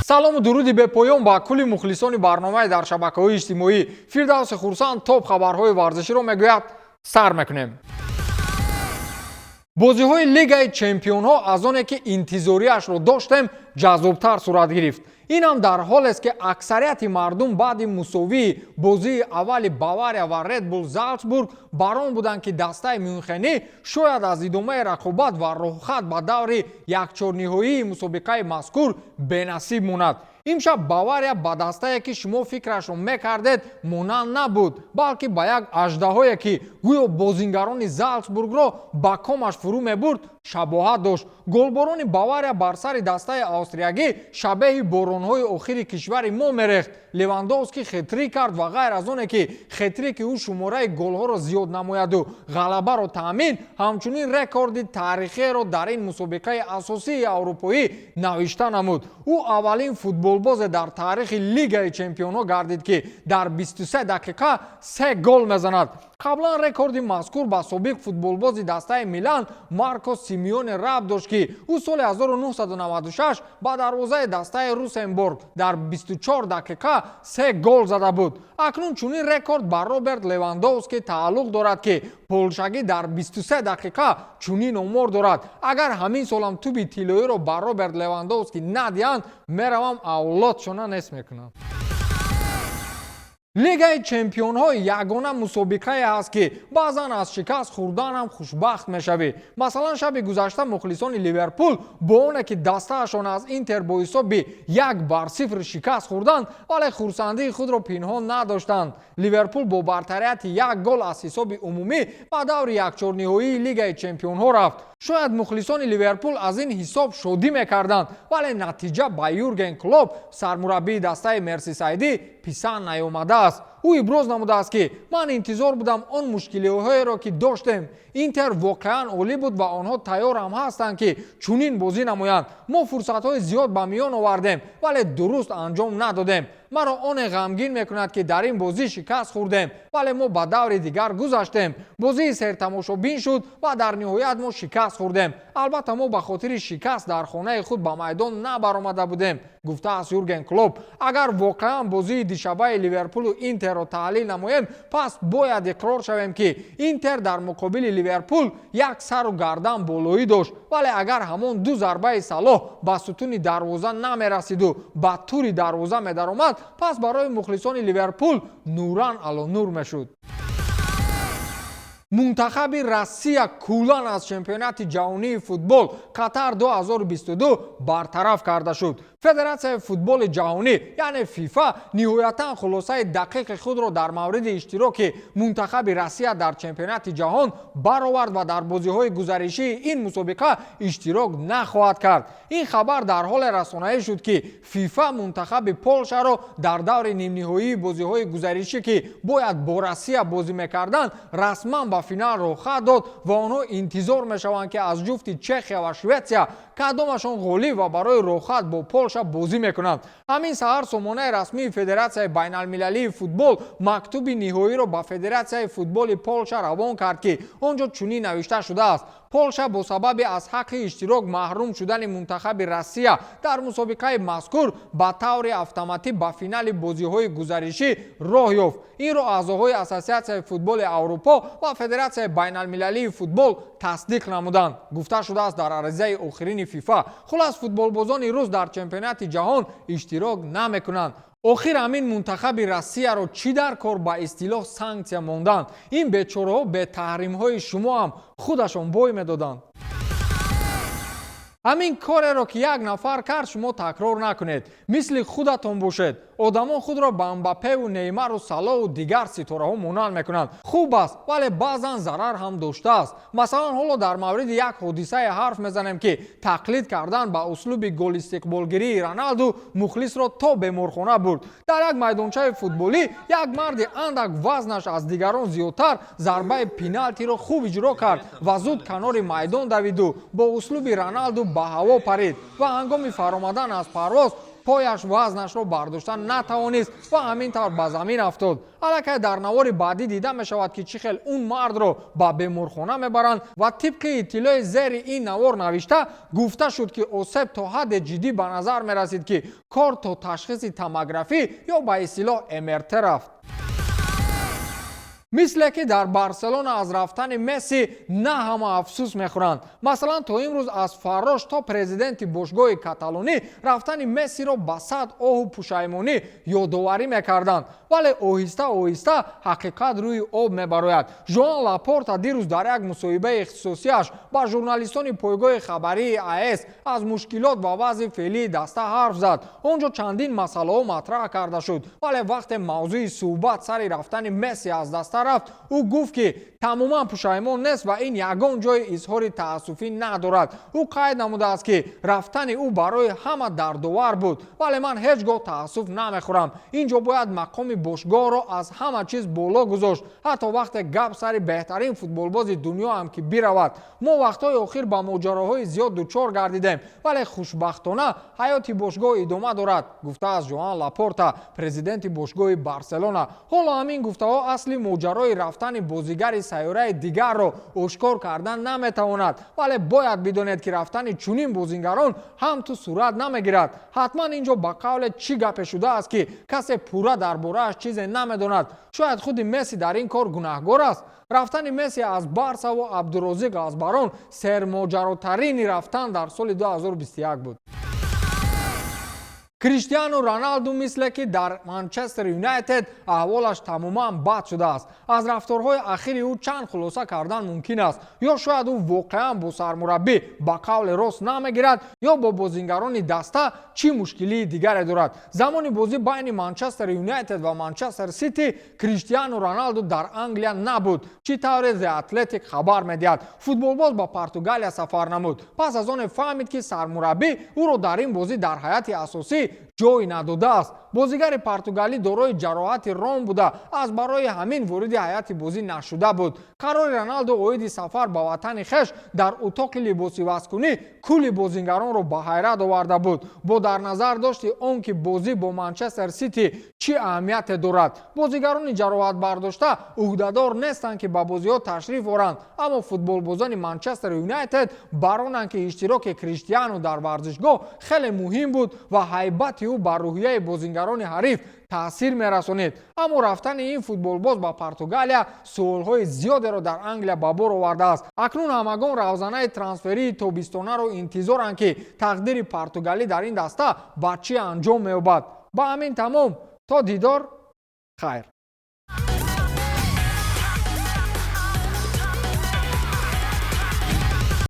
Салому дуруди бепоён ба кулли мухлисони барномаи дар шабакаҳои иҷтимоӣ. Фирдавси Хурсанд топ хабарҳои варзиширо мегӯяд. Сар мекунем. Бозиҳои Лигаи чемпионҳо аз оне, ки интизориашро доштем, ҷаззобтар сурат гирифт. Ин ҳам дар ҳолест, ки аксарияти мардум баъди мусовии бозии аввали Бавария ва Редбул Залцбург бар он буданд, ки дастаи мюнхенӣ шояд аз идомаи рақобат ва роҳхат ба даври якчорниҳоии мусобиқаи мазкур бенасиб монад. Имшаб Бавария ба дастае, ки шумо фикрашро мекардед, монанд набуд, балки ба як аждаҳое, ки гӯё бозингарони Залцбургро ба комаш фурӯ мебурд, шабоҳат дошт. Голборони Бавария бар сари дастаи австриягӣ шабеҳи боронҳои охири кишвари мо мерехт. Левандовский хет-трик кард ва ғайр аз оне, ки хет-трики ӯ шумораи голҳоро зиёд намояду ғалабаро таъмин, ҳамчунин рекорди таърихиеро дар ин мусобиқаи асосии аврупоӣ навишта намуд. Ӯ аввалин футболбозе дар таърихи Лигаи чемпионҳо гардид, ки дар 23 дақиқа се гол мезанад. Қаблан рекорди мазкур ба собиқ футболбози дастаи Милан Марко Симеоне рабт дошт, ки ӯ соли 1996 ба дарвозаи дастаи Русенборг дар 24 дақиқа се гол зада буд. Акнун чунин рекорд ба Роберт Левандовский тааллуқ дорад, ки полшагӣ дар 23 дақиқа чунин омор дорад. Агар ҳамин солам туби тиллоиро ба Роберт Левандовский надиҳанд, меравам авлодшона нест мекунам. Лигаи чемпионҳо ягона мусобиқае ҳаст, ки баъзан аз шикаст хӯрдан ҳам хушбахт мешавӣ. Масалан, шаби гузашта мухлисони Ливерпул бо оне, ки дастаашон аз Интер бо ҳисоби 1-0 шикаст хӯрданд, вале хурсандии худро пинҳон надоштанд. Ливерпул бо бартарияти як гол аз ҳисоби умумӣ ба даври якчорниҳоии Лигаи чемпионҳо рафт. Шояд мухлисони Ливерпул аз ин ҳисоб шодӣ мекарданд, вале натиҷа ба Юрген Клоп, сармураббии дастаи мерсисайдӣ, писанд наёмадааст. Ӯ иброз намудааст, ки ман интизор будам он мушкилиҳоеро, ки доштем. Интер воқеан олӣ буд ва онҳо тайёр ҳам ҳастанд, ки чунин бозӣ намоянд. Мо фурсатҳои зиёд ба миён овардем, вале дуруст анҷом надодем. Маро оне ғамгин мекунад, ки дар ин бозӣ шикаст хӯрдем, вале мо ба даври дигар гузаштем. Бозии сертамошобин шуд ва дар ниҳоят мо шикаст хӯрдем. Албатта, мо ба хотири шикаст дар хонаи худ ба майдон набаромада будем, гуфтааст Юрген Клоп. Агар воқеан бозии дишабаи Ливерпулу Интерро таҳлил намоем, пас бояд иқрор шавем, ки Интер дар муқобили Ливерпул як сару гардан болоӣ дошт, вале агар ҳамон ду зарбаи Салоҳ ба сутуни дарвоза намерасиду ба тури дарвоза медаромад, пас барои мухлисони Ливерпул нуран ало нур мешуд. Мунтахаби Россия куллан аз чемпионати ҷаҳонии футбол Қатар 2022 бартараф карда шуд. Федератсияи футболи ҷаҳонӣ, яъне ФИФА, ниҳоятан хулосаи дақиқи худро дар мавриди иштироки мунтахаби Россия дар чемпионати ҷаҳон баровард ва дар бозиҳои гузаришии ин мусобиқа иштирок нахоҳад кард. Ин хабар дар ҳоле расонаӣ шуд, ки ФИФА мунтахаби Полшаро дар даври нимниҳоии бозиҳои гузаришӣ, ки бояд бо Россия бозӣ мекарданд, расман ба финал роҳхат дод ва онҳо интизор мешаванд, ки аз ҷуфти Чехия ва Шветсия кадомашон ғолиб ва барои роҳхат бо Полша бозӣ мекунанд. Ҳамин саҳар сомонаи расмии Федератсияи байналмилалии футбол мактуби ниҳоиро ба Федератсияи футболи Полша равон кард, ки он ҷо чунин навишта шудааст: Полша бо сабаби аз ҳаққи иштирок маҳрум шудани мунтахаби Россия дар мусобиқаи мазкур ба таври автоматӣ ба финали бозиҳои гузаришӣ роҳ ёфт. Инро аъзоҳои Ассотсиатсияи футболи Аврупо ва Федератсияи байналмилалии футбол тасдиқ намуданд, гуфта шудааст дар аризаи охирини ФИФА. Хулас, футболбозони рус дар чемпионати ҷаҳон иштирок намекунанд. Охир ҳамин мунтахаби Россияро чӣ дар кор ба истилоҳ санксия монданд? Ин бечораҳо бе таҳримҳои шумо ҳам худашон бой медоданд. Ҳамин кореро, ки як нафар кард, шумо такрор накунед. Мисли худатон бошед. Одамон худро ба Мбаппеву Неймару Салоҳу дигар ситораҳо монанд мекунанд. Хуб аст, вале баъзан зарар ҳам доштааст. Масалан, ҳоло дар мавриди як ҳодисае ҳарф мезанем, ки тақлид кардан ба услуби голистиқболгирии Роналду мухлисро то беморхона бурд. Дар як майдончаи футболӣ як марди андак вазнаш аз дигарон зиёдтар зарбаи пеналтиро хуб иҷро кард ва зуд канори майдон давиду бо услуби Роналду ба ҳаво парид ва ҳангоми фаромадан аз парвоз Пояш вазнашро бардошта натавонист ва ҳамин тавр ба замин афтод. Аллакай дар навори баъдӣ дида мешавад, ки чӣ хел он мардро ба беморхона мебаранд ва тибқи иттилои зери ин навор навишта гуфта шуд, ки осеб то ҳадде ҷиддӣ ба назар мерасид, ки кор то ташхиси томографӣ ё ба истилоҳ МРТ рафт. Мисле ки дар Барселона аз рафтани Месси на ҳама афсӯс мехӯранд. Масалан, то имрӯз аз фаррош то президенти бошгоҳи каталонӣ рафтани Мессиро ба сад оҳу пушаймонӣ ёдоварӣ мекарданд, вале оҳиста оҳиста ҳақиқат рӯи об мебарояд. Жоан Лапорта дирӯз дар як мусоҳибаи ихтисосиаш ба журналистони пойгоҳи хабарии АС аз мушкилот ва вазъи феълии даста ҳарф зад. Он ҷо чандин масъалаҳо матраҳ карда шуд, вале вақте мавзӯи суҳбат сари рафтани Месси аз даста рафт, ӯ гуфт, ки тамоман пушаймон нест ва ин ягон ҷои изҳори таассуфӣ надорад. Ӯ қайд намудааст, ки рафтани ӯ барои ҳама дардовар буд, вале ман ҳеҷ гоҳ таассуф намехӯрам. Ин ҷо бояд мақоми бошгоҳро аз ҳама чиз боло гузошт, ҳатто вақте гап сари беҳтарин футболбози дунё ҳам ки биравад. Мо вақтҳои охир ба моҷароҳои зиёд дучор гардидем, вале хушбахтона ҳаёти бошгоҳ идома дорад, гуфтааст Жоан Лапорта, президенти бошгоҳи Барселона. Ҳоло ҳамин гуфтаҳо асли моҷарои рафтани бозигари сайёраи дигарро ошкор кардан наметавонад, вале бояд бидонед, ки рафтани чунин бозигарон ҳам ту сурат намегирад. Ҳатман ин ҷо ба қавле чӣ гапе шудааст, ки касе пурра дар борааш чизе намедонад. Шояд худи Месси дар ин кор гунаҳгор аст. Рафтани Месси аз Барсаву Абдурозиқ аз Барон сермоҷаротарини рафтан дар соли 2021 буд. Криштиану Роналду мисле ки дар Манчестер Юнайтед аҳволаш тамоман бад шудааст. Аз рафторҳои ахири ӯ чанд хулоса кардан мумкин аст: ё шояд ӯ воқеан бо сармураббӣ ба қавле рост намегирад, ё бо бозингарони даста чӣ мушкилии дигаре дорад. Замони бозӣ байни Манчестер Юнайтед ва Манчестер Сити Криштиану Роналду дар Англия набуд. Чӣ тавре The Athletic хабар медиҳад, футболбоз ба Португалия сафар намуд, пас аз оне фаҳмид, ки сармураббӣ ӯро дар ин бозӣ дар ҳайати асосӣ ҷой надодааст. Бозигари португалӣ дорои ҷароҳати ром буда, аз барои ҳамин вориди ҳайати бозӣ нашуда буд. Қарори Роналдо оиди сафар ба ватани хеш дар утоқи либосивазкунӣ кулли бозингаронро ба ҳайрат оварда буд, бо дар назар дошти он ки бозӣ бо Манчестер Сити чӣ аҳамияте дорад. Бозигарони ҷароҳатбардошта ӯҳдадор нестанд, ки ба бозиҳо ташриф оранд, аммо футболбозони Манчестер Юнайтед баронанд, ки иштироки Криштиану дар варзишгоҳ хеле муҳим буд ва ҳайбати ӯ ба рӯҳияи бозингарони ҳариф таъсир мерасонид. Аммо рафтани ин футболбоз ба Португалия суолҳои зиёдеро дар Англия ба бор овардааст. Акнун ҳамагон равзанаи трансферии тобистонаро интизоранд, ки тақдири португалӣ дар ин даста ба чӣ анҷом меёбад. Ба ҳамин тамом, то дидор, хайр.